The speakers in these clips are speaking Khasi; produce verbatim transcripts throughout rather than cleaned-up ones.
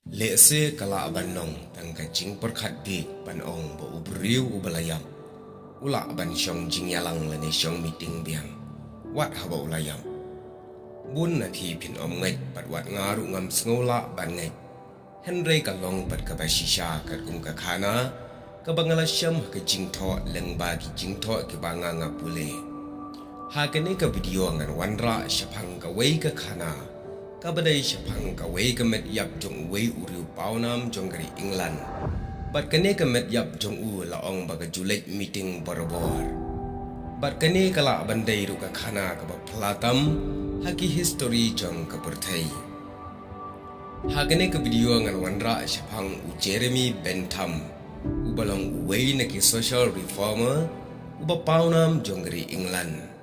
Lehse ka lah ban long tang ka jingpyrkhat bieit ban ong ba u briew uba la ïap u lah ban shong jingïalang lane shong meeting biang wat haba u la ïap. Bun na phi phin ym ngeit bad wat nga ruh ngam sngew lah ban ngeit. Hynrei ka long pat kaba shisha katkum ka khana kaba nga la shem ha ka jingthoh lyngba ki jingthoh kiba nga nga pule. Ha kane ka video ngan wanrah shaphang kawei ka khana kaba dei shaphang kawei ka met ïap jong uwei u riew pawnam jong ka ri England. Bad kane ka met ïap jong u la ong ba ka ju leit meeting barabor. Bad kane ka lah ban dei ruh ka khana kaba phylla tam ha ki history jong ka pyrthei. Ha kane ka video ngan wanrah shaphang u Jeremy Bentham, uba long uwei na ki social reformer uba pawnam jong ka ri England.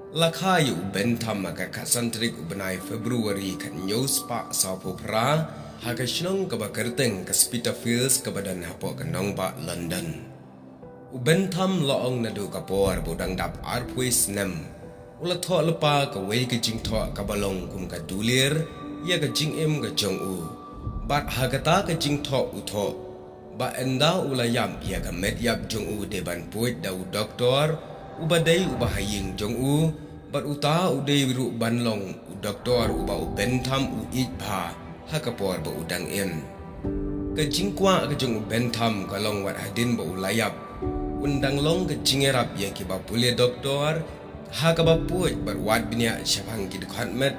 La kha ïa u Bentham ha ka khatsan tarik u bnai February khathynñiew spah sawphew phra ha ka shnong kaba kyrteng ka Spitalfields kaba don hapoh ka nongbah London. U Bentham la ong naduh ka por ba u dang dap arphew snem u la thoh lypa kawei ka jingthoh kaba long kum ka dulir ïa ka jingim ka jong u. Bad ha kata ka jingthoh u thoh ba ynda u la ïap ïa ka met ïap jong u dei ban pud da u doktor uba dei uba ha ïing jong u. Bad uta u dei ruh ban long u doktor uba u Bentham u ïeit bha ha ka por ba u dang im. Ka jingkwah ka jong u Bentham ka long wat hadien ba u la ïap un dang long ka jingïarap ïa kiba pule doktor ha kaba pud bad wad bniah shaphang ki dkhot met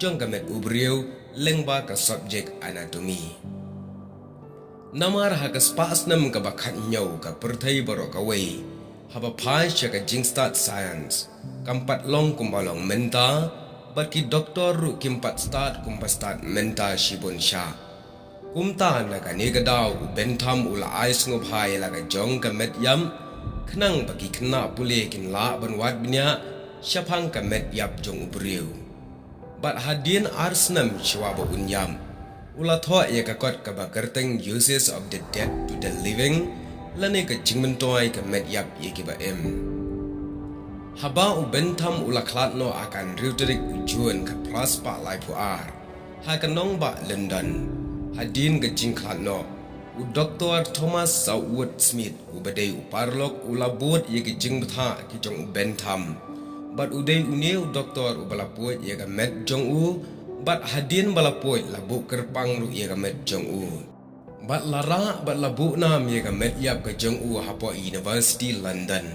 jong ka met u briew lyngba ka subject anatomy. Namar ha ka spah snem kaba khathynñiew ka pyrthei baroh kawei haba phai sha ka jingstad science kam pat long kumba long mynta bad ki doktor ruh kim pat stad kumba stad mynta shibun shah. Kumta na kane ka daw u Bentham u la ai sngewbha ïa la ka jong ka met ïap khnang ba ki khynnah pule kin lah ban wad bniah shaphang ka met ïap jong u briew. Bad hadien ar snem shuwa ba un ïap u la thoh ïa ka kot kaba kyrteng Uses of the Dead to the Living lane ka jingmyntoi ka met ïap ïa kiba im. Haba u Bentham u la khlad noh ha ka hynriew tarik u June khatphra spah laiphew ar ha ka nongbah London hadien ka jingkhlad noh u Doktor Thomas Southwood Smith uba dei u paralok u la bud ïa ka jingbthah ka jong u Bentham. Bad u dei une u doktor uba la pud ïa ka met jong u bad hadien ba la pud la buh kyrpang ruh ïa ka met jong u. Bad la rah bad la buh nam ïa ka met ïap ka jong u hapoh University London.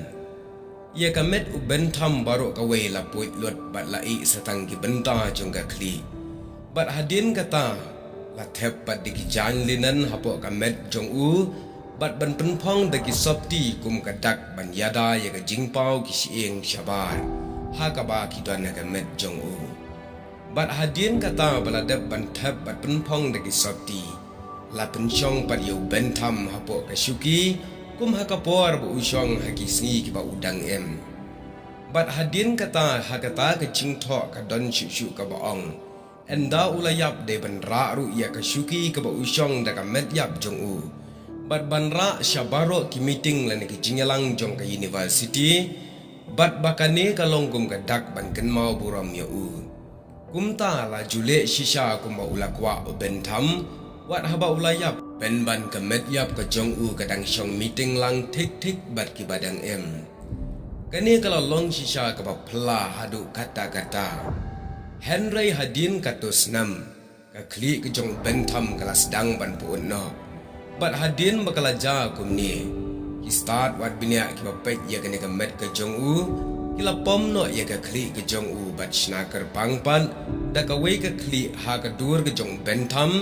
Ïa ka met u Bentham baroh kawei la pud lut bad la ih satang ki bynta jong ka khlieh. Bad hadien kata la thep pat da ki jaiñ linen hapoh ka met jong u bad ban pynphong da ki sopti kum ka dak ban ïada ïa ka jingpaw ki shyieng shabar ha kaba ki don ha ka met jong u. Bad hadien kata ba la dep ban thep bad pynphong da ki sopti la pynshong pat ïa u Bentham hapoh ka shuki kum ha ka por ba u shong ha ki sngi kiba u dang im. Bad hadien kata ha kata ka jingthoh ka don shuh shuh kaba ong ynda u la ïap dei ban rah ruh ïa ka shuki kaba u shong da ka met ïap jong u bad ban rah sha baroh ki meeting lane ki jingïalang jong ka university. Bad ba kane ka long kum ka dak ban kynmaw burom ïa u. Kumta la ju leh shisha kumba u la kwah u Bentham wat haba u la ïap pynban ka met ïap ka jong u ka dang shong meeting lang thik thik bad kiba dang im. Kane ka la long shisha kaba phylla haduh katta katta. Hynrei hadien katto snem ka khlieh ka jong u Bentham ka la sdang ban pyut noh. Bad hadien ba ka la jia kumne ki stad wad bniah kiba peit ïa kane ka met ka jong u ki la pom noh ïa ka khlieh ka jong u bad shna kyrpang pat da kawei ka khlieh ha ka dur ka jong u Bentham.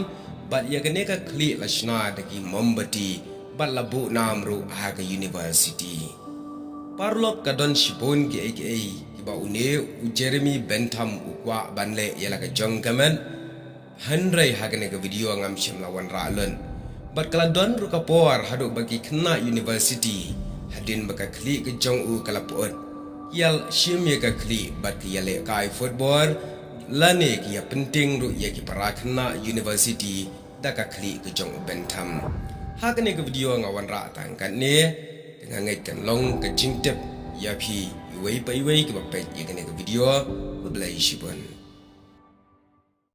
Bad ïa kane ka khlieh la shna da ki mombati bad la buh nam ruh ha ka university. Paralok ka don shibun kiei kiei kiba une u Jeremy Bentham u kwah ban leh ïa la ka jong ka met. Hynrei ha kane ka video ngam shym la wanrah lut. Bad ka la don ruh ka por haduh ba ki khynnah university hadien ba ka khlieh ka jong u ka la pyut ki ïa shim ïa ka khlieh bad ki ïa lehkai football lane ki ïa pyntieng ruh ïa ki para khynnah university da ka khlieh ka jong u Bentham. Ha kane ka video nga wanrah tang katne. Te nga ngeit kan long ka jingtip ïa phi iwei pa iwei kiba peit ïa kane ka video. Khublei shibun.